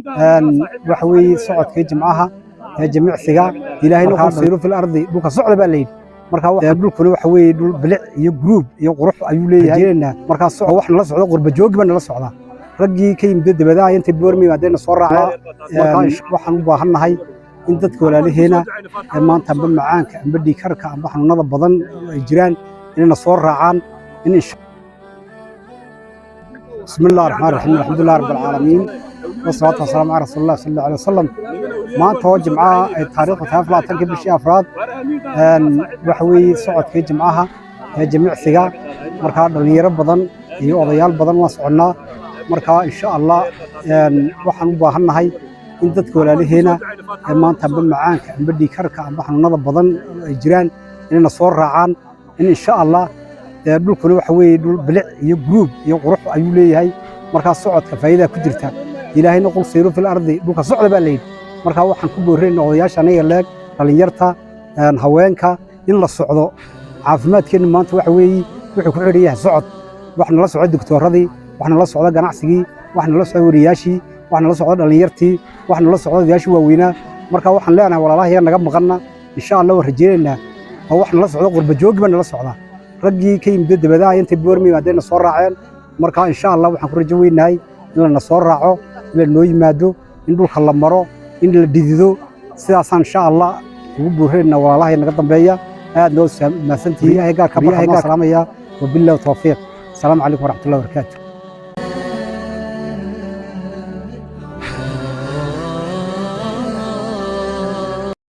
Waxa weeye socodkii Jimcaha ee jimicsiga. Ilaahayna قل سيروا في الأرض, dhulka socda baa la yidhi. Marka dhulkuna waxa weeye dhul bilic iyo guruub iyo qurux ayuu leeyahay. Markaa wax nala socdo, qurba joogi baa nala socdaa, raggii ka yimid dibadaha intay Boorama yimaadeenna soo raaceen. Markaa waxaan u baahannahay in dadka walaalaheena ee maanta amba macaanka amba dhiigkarka amba xanuunada badan ay jiraan inayna soo raacaan in. بسم الله الرحمن الرحيم، الحمد لله رب العالمين، والصلاة والسلام على رسول الله صلى الله عليه وسلم. Maanta oo Jimcaha ay taariikhdu tahay 24-kii bishii afraad, waxa weeye socodkii Jimcaha ee jimicsiga. Markaa dhalinyaro badan iyo odayaal badan waan soconnaa. Markaa insha Allah waxaan u baahannahay in dadka walaalaheena ee maanta amba macaanka amba dhiigkarka amba xanuunada badan ay jiraan inayna soo raacaan in insha Allah. Dhulkuna waxa weeye dhul bilic iyo guruub iyo qurux ayuu leeyahay. Markaa socodka faa'iidaa ku jirta. Ilaahayna قل سيروا في الأرض, dhulka socda baa la yidhi. Markaa waxaan ku boorinaynaa odayaasha aniga leeg, dhalinyarta, haweenka in la socdo. Caafimaadkeennu maanta waxa weeye wuxuu ku xidhan yahay socod. Wax nala socda doctooradii, wax nala socda ganacsigii, wax nala socda wariyaashii, wax nala socda dhalinyartii, wax nala socda odayaashii waaweynaa. Marka waxaan leenahay walaalaha naga maqanna, insha Allah waan rajaynaynaa oo wax nala socda, qurba joogi baa nala socdaa, raggii ka yimid dibadaha intay Boorama yimaadeenna soo raaceen. Marka insha Allah waxaan ku rajo weynahay in lana soo raaco, in la noo yimaado, in dhulka la maro, in la dhidido. Sidaasaan insha Allah ugu boorinaynaa walaalaha naga dambeeya. Aad noo mahadsantihiin. Gaarka salaamaya. وبالله التوفيق. السلام عليكم ورحمة الله وبركاته.